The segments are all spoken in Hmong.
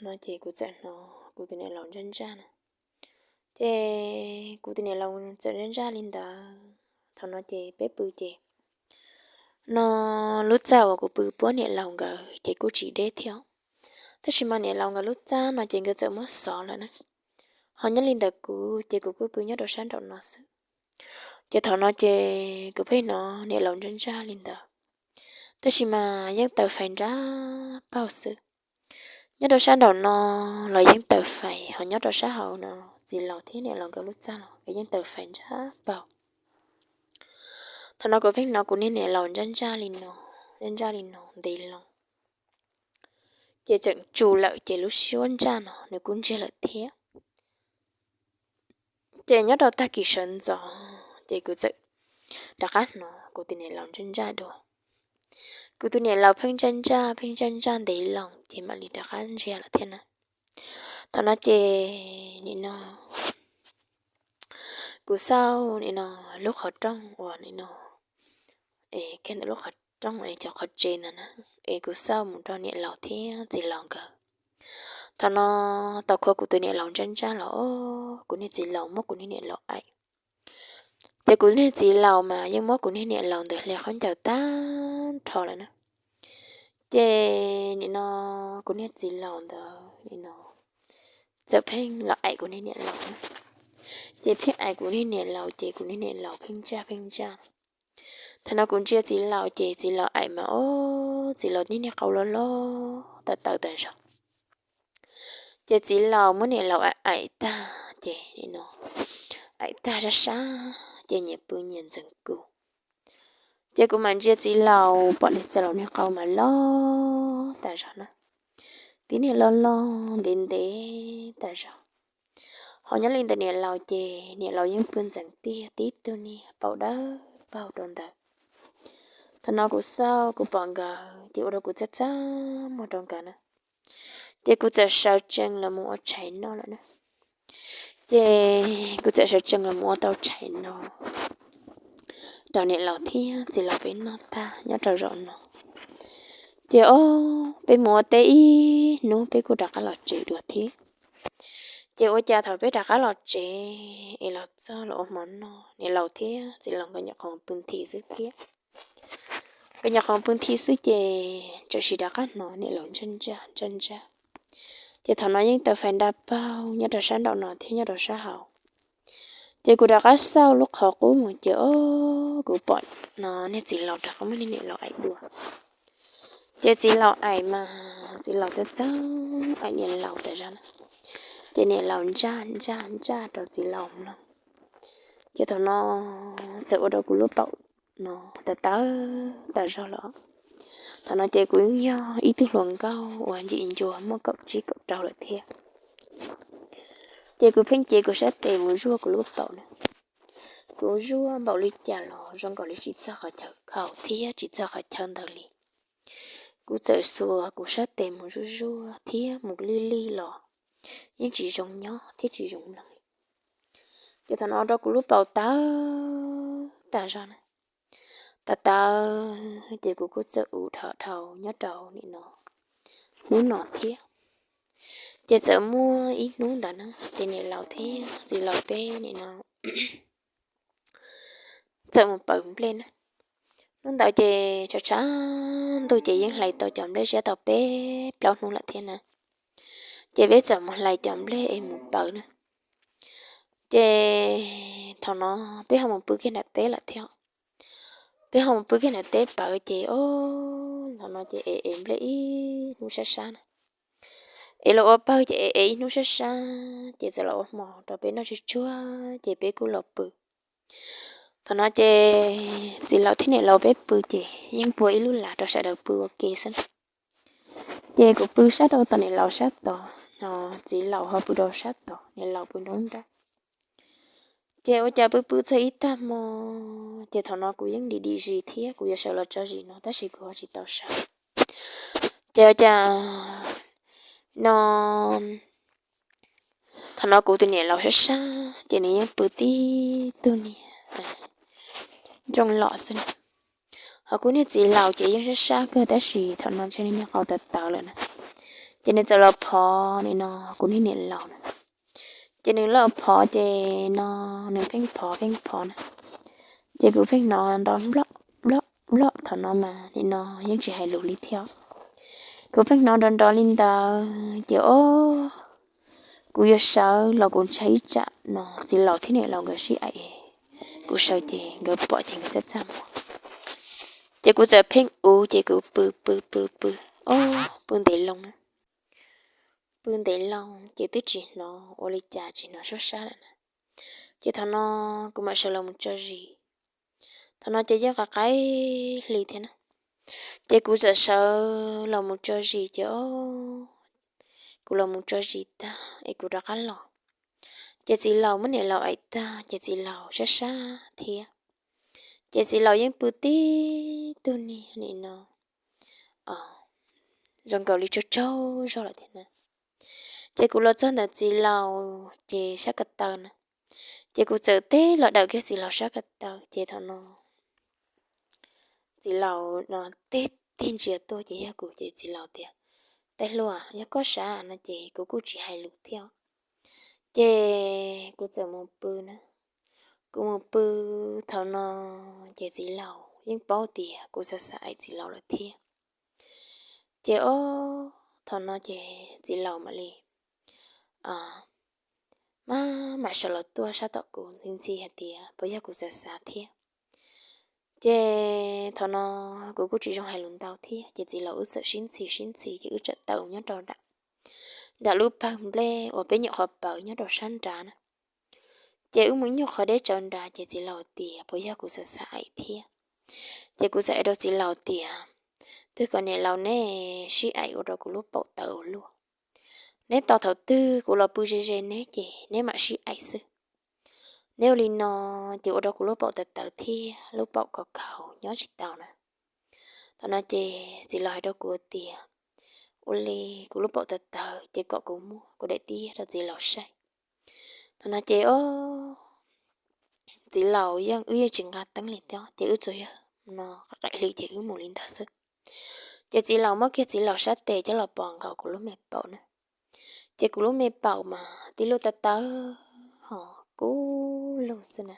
no ces kuv txawm hnov kuv tus niam laus ntsaj ntsaj na. Ces kuv tus niam laus txawm ntsaj ntsaj li ntawd, thaum no ces peb pw ces no lub txaj uas kuv pw puab niam laus nkawd ces kuj tsis deb thiab, tab sis mas niam laus nkawd lub txaj no ces nkawd txawm muab xov lawm na. Ho nyob li ntawm kuv ces kuv kuj pw nyob rau sab nraum no xwb. Ces thaum no ces kuv pheej hnov niam laus ntsaj ntsaj li ntawd, tab sis mas yeej taws fais nrab paug xwb. Nyob rau sab nraum no los yeej taws fais, ho nyob rau sab hauv no txiv laus thiab niam laus nkawd lub txaj los yeej taws fais nrab paug. Thaum no kuv pheej hnov kuv niag niam laus ntsaj ntsaj li no, ntsaj ntsaj li no ntev loo. Ces tseem tsus lawm ces lub suab ntsaj no nws kuj ntsiag lawm thiab. Ces nyob rau tag kis sawv ntxov ces kuv txawm rov qab hnov kuv tus niam laus ntsaj ntsaj dua. Kuv tus niam laus pheej ntsaj ntsaj pheej ntsaj ntsaj ntev loo ces mam li rov qab ntsiag lawm thiab na. Thaum no ces nim no kuv xauj nim no lub qhov rooj uas nim no, es kiag ntawm lub qhov rooj es cov qhov tsev ntawd na, es kuv xauj mus rau niam laus thiab txiv laus nkawd. Thaum no tau khuv kuv tus niam laus ntsaj ntsaj los, kuv niag txiv laus muab kuv niag niam laus aim. Ces kuv niag txiv laus mas yeej muab kuv niag niam laus ntawd hle khaub ncaws tag nrho lawm na. Ces nim no kuv niag txiv laus ntawd nim no txawm pheej los aim kuv niag niam laus na. Ces pheej aim kuv niag niam laus ces kuv niag niam laus pheej ntsaj pheej ntsaj. Thaum no kuv ntsia txiv laus ces txiv laus aim mas ob txiv laus niag niag qau loj loj tawv tawv tas zog. Ces txiv laus muab niam laus aim aim tag ces nim no aim tag sab sab ces nyias pw nyias ntxeev kuv. Ces kuv mam ntsia txiv laus pom niag txiv laus niag qau mas loj tas zog na, tib niag loj loj ntev ntev tas zog. Ho nyob li ntawm niam laus ces niam laus yeej pw ntxeev tiag tib tug niag paum dawb paug rau ntawd. Thaum no kuv xauj kuv pom nkawd ces ua rau kuv txaj txaj muag rau nkawd na. Ces kuv txawm sawv tsees los mus ua tshais noj lawm na. Ces kuv txawm sawv tsees los mus ua tau tshais no rau niam laus thiab txiv laus peb noj tag nyob rau zaum no. Ces ob peb mus ua teb ib hnub peb kuj rov qab los tsev dua thiab. Ces ua cas thaum peb rov qab los tsev es los txog los ua hmo noj, niam laus thiab txiv laus nkawd nyuam qhuav pw nthi xwb thiab. Nkawd nyuam qhuav pw nthi xwb ces txawm sim rov qab hnov niam laus ntsaj ntsaj ntsaj ntsaj. Ces thaum no yeej taws fais nra paug nyob rau sab nraum no thiab nyob rau sab hauv. Ces kuv rov qab xauj lub qhov qub mus ces ob kuv pom no niag txiv laus rov qab muab niag niam laus aim dua. Ces txiv laus aim mas txiv laus txawj txawj aim niam laus tas zog na. Ces niam laus ntsaj ntsaj ntsaj rau txiv laus mloog. Ces thaum no txawm ua rau kuv lub paum no tawv tawv tas zog lawm. Thaum no ces kuv yeej yog ib tug hluas nkauj uas ntsim ncua muaj kaum tsib kaum rau lawm thiab. Ces kuv pheej cev kuv sab tes mus zuaj kuv lub paum na. Kuv zuaj npaum li cas los zoo nkaus li tsis txog qhov chaw khaus thiab tsis txog qhov chaw ntawd li. Kuv txawm xuas kuv sab tes mus zuaj zuaj thiab mus lig lig los yeej tsis zoo nyob thiab tsis zoo mloog li. Ces thaum no rau kuv lub paum tawv tas zog na. Tawv tawv ces kuv kuj txawm ua dhau dhau nyob rau nim no hnub no thiab. Ces txawm muaj ib hnub ntawd na ces niam laus thiab txiv laus peb nim no txawm mus pawv nplej na. Hnub ntawd ces tshav tshav ntuj ces yeej hlais tau cov nplej siab tau peb plaub hnub lawm thiab na. Ces peb txawm mus hlais cov nplej es mus pawv na. Ces thaum no peb ho mus pw kiag nram teb lawm thiab. Peb ho mus pw kiag nram teb pawv ces ob thaum no ces ev ev nplej ib hnub sab sab na. Es los ua pawg ces ev ev ib hnub sab sab ces txawm los ua hmo rau peb noj tsuag tsuag ces peb kuj los pw. Thaum no ces txiv laus thiab niam laus peb pw ces yeej puag ib lub lav rau sawv daws pw ua ke xwb na. Ces kuv pw sab rau tom niam laus sab tod, txiv laus ho pw rau sab tod, niam laus pw nroo nrab. Ces ua cas pw pw txog ib tag hmo, ces thaum no kuv yeej dim dim zis thiab kuv yuav sawv los tso zis no tab sis kuv ho tsis tau sawv. Ces ua cas no thaum no kuv tus niam laus sab sab ces nws yeej pw tib tug niag nrooj los xwb na. Ho kuv niag txiv laus ces yeej sab sab kawg tab sis thaum no ntshe nws niag qau tawv tawv lawm na. Ces nws txawm los phov nim no kuv niag niam laus na. Ces nws los phov ces no nws pheej phov pheej phov na. Ces kuv pheej hnov nrov nploj nploj nploj thaum no mas nim no yeej tsis hais lus li thiab. Kuv pheej hnov nrov nrov li ntawd ces o, kuv yuav sawv los kuv ntshai ib tsam no txiv laus thiab niam laus nkawd sib aim, kuv sawv ces nkawd pom ces nkawd txaj txaj muag. Ces kuv txawm pheej ua ces kuv pw pw pw pw, o, pw ntev loo na. Pw ntev loo ces twb tsis hnov ua li cas tsis hnov suab sab lawm na. Ces thaum no kuv mam sawv los mus tso zis. Thaum no ces yeej qab qaib hli thiab na. Ces kuv txawm sawv los mus tso zis ces o, kuv los mus tso zis tag es kuv rov qab los. Ces txiv laus muab niam laus aim tag ces txiv laus sab sab thiab. Ces txiv laus yeej pw tib tug niag nim no zoo nkaus li tsaug tsaug zog lawm thiab na. Ces kuv los txog ntawm txiv laus ces sab ko taw na. Ces kuv txawm teb los dawm kiag txiv laus sab ko taw ces thaum no txiv laus no teb teg ntsia tuaj ces yog kuv ces txiv laus tias, Tais hluas, yog koj sab no ces kuv kuj tsis hais lus thiab. Ces kuv txawm mus pw na. Kuv mus pw thaum no ces txiv laus yeej paub tias kuv xav xav aim txiv laus lawm thiab. Ces o, thaum no ces txiv laus mam li maj mam sawv los tuaj sab tom kuv ntxhi ntxhi hais tias puas yog kuv xav xav thiab. Ces thaum no kuv kuj tsis zoo hais lus ntau thiab ces txiv laus wb txawm sib ntxhi sib ntxhi ces wb txawm tawm nyob rau nram, nram lub pawg nplej uas peb nyuam qhuav pawv nyob rau sab nrad na. Ces wb mus ib nyuag qhov deb tsawv nrad ces txiv laus tias puas yog kuv xav xav aim thiab. Ces kuv txawm hais rau txiv laus tias, Twb kom niam laus neb sib aim ua rau kuv lub paum tawv ua luaj. Neb tos thaum twg kuv los pw ze ze neb ces neb mam sib aim xwb. Neb ua li no ces ua rau kuv lub paum tawv tawv thiab lub paum khov khaus nyob tsis tau na. Thaum no ces txiv laus hais rau kuv tias, Ua li kuv lub paum tawv tawv ces kom kuv muab kuv daim tiab rau txiv laus saib. Thaum no ces o, txiv laus yeej wb yeej tsis nqa teeb li thiab ces wb tsuas yog no qab qaim hli ces wb mus li ntawd xwb. Ces txiv laus muab kiag txiv laus sab tes coj los pos nkaus kuv lub me paum na. Ces kuv lub me paum mas tib lub tawv tawv ho kub lug xwb na.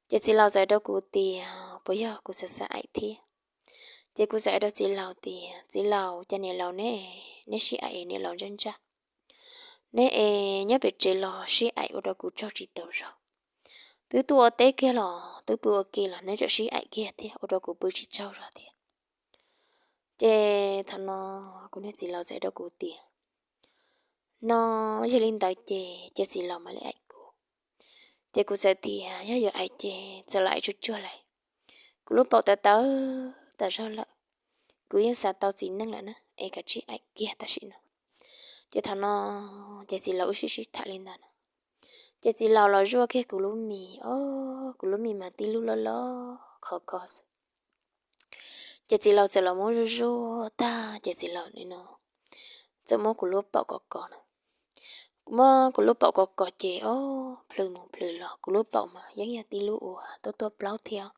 Ces txiv laus txawm hais rau kuv tias puas yog kuv xav xav aim thiab. Ces kuv txawm hais rau txiv laus tias, Txiv laus, cas niam laus neb, neb sib aim niam laus ntsaj ntsaj, neb es nyob pem tsev los sib aim ua rau kuv tsaug tsis taus zog. Twb tuaj ua teb kiag los twb pw ua ke los neb tseem sib aim kiag thiab ua rau kuv pw tsis tsaug zog thiab. Ces thaum no kuv niag txiv laus txawm hais rau kuv tias, No yog li ntawd ces cia txiv laus mam li aim kuv. Ces kuv txawm tias, Yog yuav aim ces txawm los aim tsuag tsuag lauj. Kuv lub paum tawv tawv tas zog lawm, kuv yeej xav tau txiv neej lawm na, es kav tsij aim kiag tam sim no. Ces thaum no ces txiv laus wb sib sib tham li ntawd na. Ces txiv laus los zuaj kiag kuv lub mis, o, kuv lub mis mas tib lub loj loj khov kho xwb. Ces txiv laus txawm los muab zuaj zuaj tag ces txiv laus nim no txawm muab kuv lub paum kov kov na. Muab kuv lub paum kov kov ces o, plhws mus plhws los kuv lub paum mas yeej yog tib lub uas tuaj tuaj plaub thiab.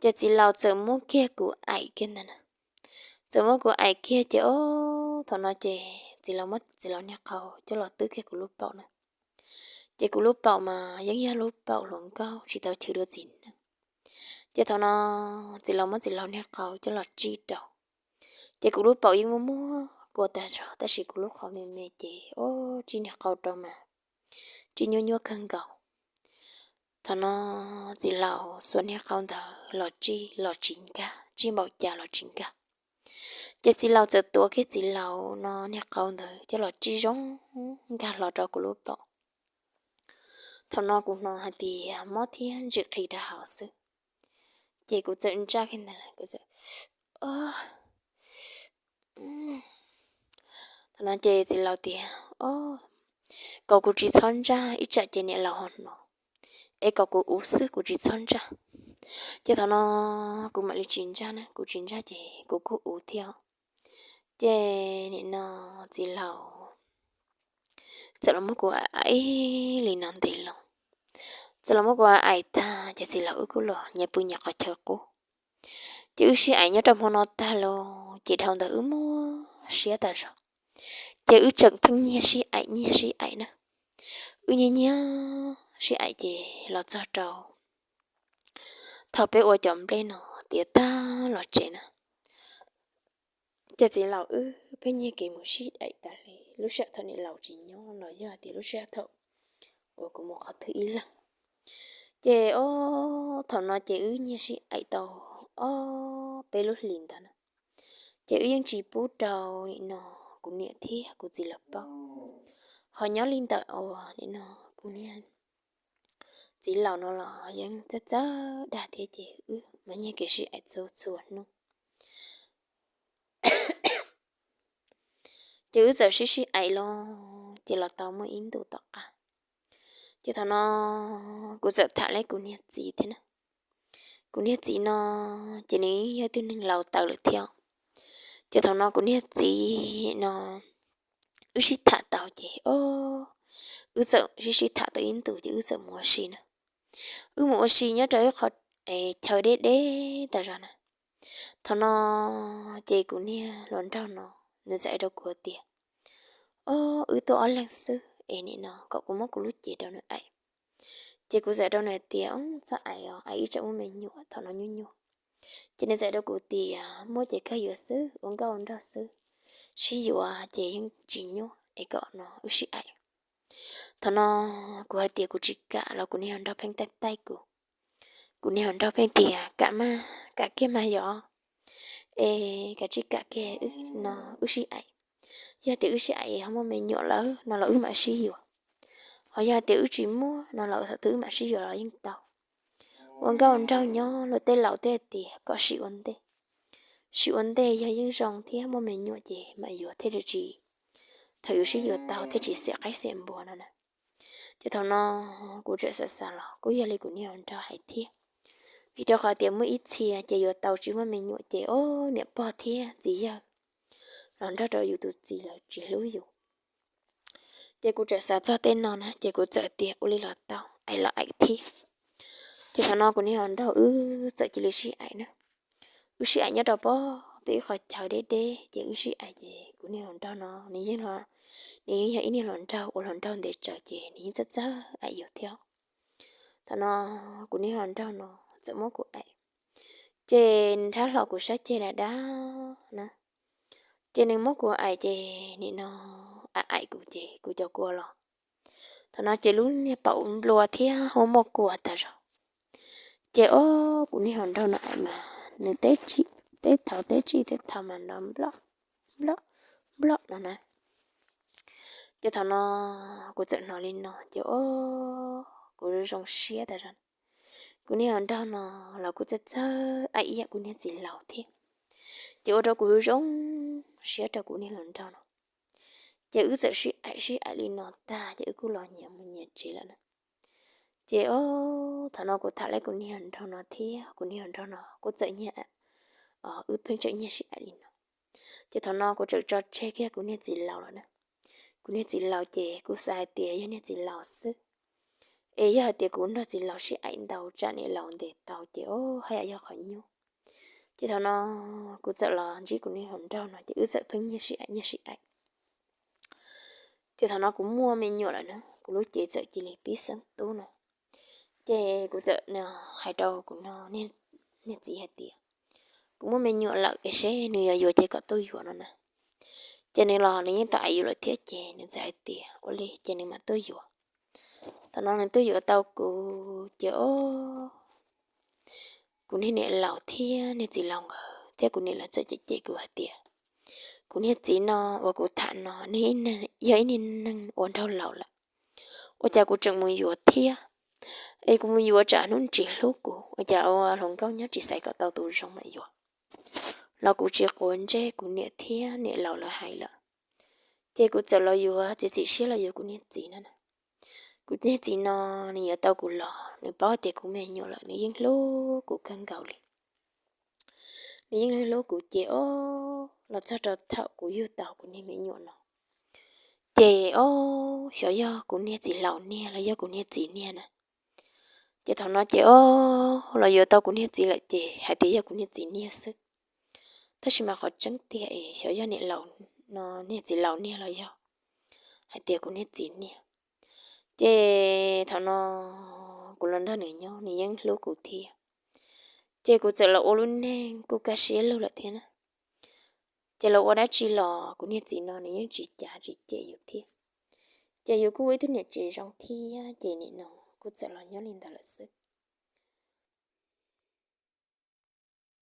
Ces txiv laus txawm muab kiag kuv aim kiag ntag na. Txawm muab kuv aim kiag ces o, thaum no ces txiv laus muab txiv laus niag qau coj los twb kiag kuv lub paum na. Ces kuv lub paum mas yeej yog lub paum hluas nkauj tsis tau chwv dua txiv neej. Ces thaum no txiv laus muab txiv laus niag qau coj los tsij rau. Ces kuv lub paum yeej muaj muaj kua tag zog tab sis kuv lub qhov me me ces o, tsij niag qau rau mas tsij nyuaj nyuaj kawg nkaus. Thaum no txiv laus xuas niag qau ntawd los tsij los tsis nkag, tsij npaum cas los tsis nkag. Ces txiv laus txawm tuav kiag txiv laus no niag qau ntawd coj los tsij zoo nkag hlo rau kuv lub paum. Thaum no kuv hnov hais tias mob thiab ntsim qhi rau hauv xwb. Ces kuv txawm ntsaj kiag ntawd lawm, kuv txawm, thaum no ces txiv laus tias, O, kom kuv tsis txhob ntsaj ib tsam ces niam laus ho hnov, es kom kuv uv xwb kuv tsis txhob ntsaj. Ces thaum no kuv mam li tsis ntsaj na, kuv tsis ntsaj ces kuv kuj uv thiab. Ces nim no txiv laus txawm los muab kuv aim li no ntev loo. Txawm los muab kuv aim tag ces txiv laus wb kuj los nyias pw nyias qhov chaw qub. Ces wb sib aim nyob rau hmo no tag los ces dhau ntawd wb muab siab tas zog. Ces wb tseem pheej nyiag sib aim nyiag sib aim na. Wb nyiag nyiag sib aim ces los txog rau thaum peb ua cov nplej no tiav tag los tsev na, ces txiv laus wb pheej nyiag kev mus sib aim tas li lub sij hawm thaum niam laus tsis nyob los yog tias lub sij hawm thaum uas kuv mus qhov twg ib leeg. Ces ob thaum no ces wb nyiag sib aim tau ob peb lub hlis ntawd na, ces wb yeej tsis pub rau nim no kuv niam thiab kuv txiv lawv paub. Ho nyob li ntawm uas nim no kuv niag txiv laus no los yeej txawj txawj dag thiab ces wb mas nyiag kev sib aim txhua txhua hnub. Ces wb txawm sib sib aim los ces los tau muaj ib ntus tom qab, ces thaum no kuv txawm tham li kuv niag txiv thiab na. Kuv niag txiv no ces nws yog ib tug neeg laus tawv lawm thiab. Ces thaum no kuv niag txiv no wb sib tham tau ces o, wb txawm sib sib tham tau ib ntus ces wb txawm mus ua si na. Wb mus ua si nyob rau ib qho chaw deb deb tas zog na. Thaum no ces kuv niag hluas nraug no nws txawm hais rau kuv tias, o, wb tuaj ob leeg xwb es nim no kom kuv muab kuv lub cev rau nws aim. Ces kuv txawm rau nws tias, o, txhob aim os, aim wb tseem muaj me nyuam thaum no nyuaj nyuaj. Ces nws txawm rau kuv tias muaj ces kawg yuav xwb, ua nkauj ua nraug xwb, sib yuav ces yeej tsis nyuaj es kom no wb sib aim. Thaum no kuv hais tias kuv tsis kam los kuv niag hluas nraug pheej taij taij kuv. Kuv niag hluas nraug pheej tias kam mas, kam kiag mas yom, es kav tsij kam kiag, wb no wb sib aim. Yog tias wb sib aim ho muaj me nyuam lawm no los wb mam sib yuav, ho yog tias wb tsis muaj no los thaum twg wb mam sib yuav los yeej tau. Ua nkauj ua nraug nyob luag tej laus thiaj tias kom sim ua ntej. Sim ua ntej yog yeej zoo thiab muaj me nyuam ces mam yuav thiaj li tsis, thaum yuav sib yuav tau thiaj tsis xiam qaib xiam npua no na. Ces thaum no kuv tseem xav xav los kuj yog li kuv niag hluas nraug hais thiab, vim rau qhov tias muaj ib txhia ces yuav tau tsis muaj me nyuam ces o, niam pog thiab txiv yawg los nrog rau yus tus txiv lawv tsis hlub yus. Ces kuv tseem xav txog tej no na ces kuv txawm tias ua li los tau, aim los aim thiab. Ces thaum no kuv niag hluas nraug wb txawm cia li sib aim na. Wb sib aim nyob rau pem ib qho chaw deb deb ces wb sib aim ces kuv niag hluas nraug no nws yeej, nws yeej yog ib niag hluas nraug ua hluas nraug ntev tsawv ces nws yeej txawj txawj aim yus thiab. Thaum no kuv niag hluas nraug no txawm muab kuv aim, ces nws nrhab hlo kuv sab ceg dab dab na. Ces nws muab kuv aim ces nim no aim aim kuv ces kuv cov kua los. Thaum no ces lub niag paum nplua thiab ho muaj kua tas zog. Ces o, kuv niag hluas nraug no aim mas nws teb thaum teb tsis teb thaum mas nrov nplob nplob nplob no na. Ces thaum no kuv txawm hnov li no ces o, kuv zoo siab tas zog. Kuv niag hluas nraug no los kuj txawj txawj aim ib yam kuv niag txiv laus thiab. Ces ua rau kuv zoo siab rau kuv niag hluas nraug no. Ces wb txawm sib aim sib aim li no tag ces wb kuj los nyias mus nyias tsev lawm na. Ces o, thaum no kuv tham li kuv niag hluas nraug no thiab kuv niag hluas nraug no kuj txawm nyiag, wb pheej tseem nyiag sib aim li no. Ces thaum no kuv tseem tso tseg kiag kuv niag txiv laus lawm na. Kuv niag txiv laus ces kuv xav hais tias yog niag txiv laus xwb, es yog hais tias kuv nrog txiv laus sib aim ntau tsam niam laus ntes tau ces o, haj yam yog qhov nyuaj. Ces thaum no kuv txawm los ntsib kuv niag hluas nraug no ces wb txawm pheej nyiag sib aim nyiag sib aim. Ces thaum no kuv muaj me nyuam lawm na, kuv lub cev txawm cia li pib xeeb tub no. Ces kuv txawm hais rau kuv niag txiv hais tias, kuv muaj me nyuam lawm es seb nws yuav yuav ces kom tuaj yuav no na. Ces nws los nws yeej tau aim yus lawm thiab ces nws txawm hais tias ua li ces nws mam tuaj yuav. Thaum no nws tuaj yuav tau kuv ces o, kuv niag niam laus thiab niag txiv laus nkawd thiab kuv niam lawv txawm cem cem kuv hais tias, kuv niag txiv no uas kuv tham no nws yog ib niag neeg uas nraug laus lawm, ua cas kuv tseem mus yuav thiab? Es kuv mus yuav tsam hnub tsis hlub kuv, ua cas ua hluas nkauj nyob tsis xaiv kom tau tus zoo mam yuav. Los kuv tsis quav ntsej kuv niam thiab niam laus lawv hais lawm, ces kuv txawm los yuav txiav txim siab los yuav kuv niag txiv no na. Kuv niag txiv no nws yuav tau kuv los nws paub tias kuv me nyuam lawm nws yeej hlub kuv kawg nkaus li. Nws yeej hlub hlub kuv ces o, los txog rau thaum kuv yug tau kuv niag me nyuam no, ces o, xyov yog kuv niag txiv laus niag los yog kuv niag txiv niag na. Ces thaum no ces o, los yuav tau kuv niag txiv lawm ces hais tias yog kuv niag txiv niag xwb. Tab sis mas qhov tseeb tiag es xyov yog niam laus no niag txiv laus niag los yog hais tias kuv niag txiv niag. Ces thaum no kuv los nrog nws nyob nws yeej hlub kuv thiab. Ces kuv txawm los ua lub neej kuj kaj siab lug lawm thiab na. Ces los ua dab tsi los kuv niag txiv no nws yeej tsis cav tsis cem yus thiab. Ces yus kuj ua ib tug niam tsev zoo thiab ces nim no kuj txawm los nyob li ntawd lawm xwb.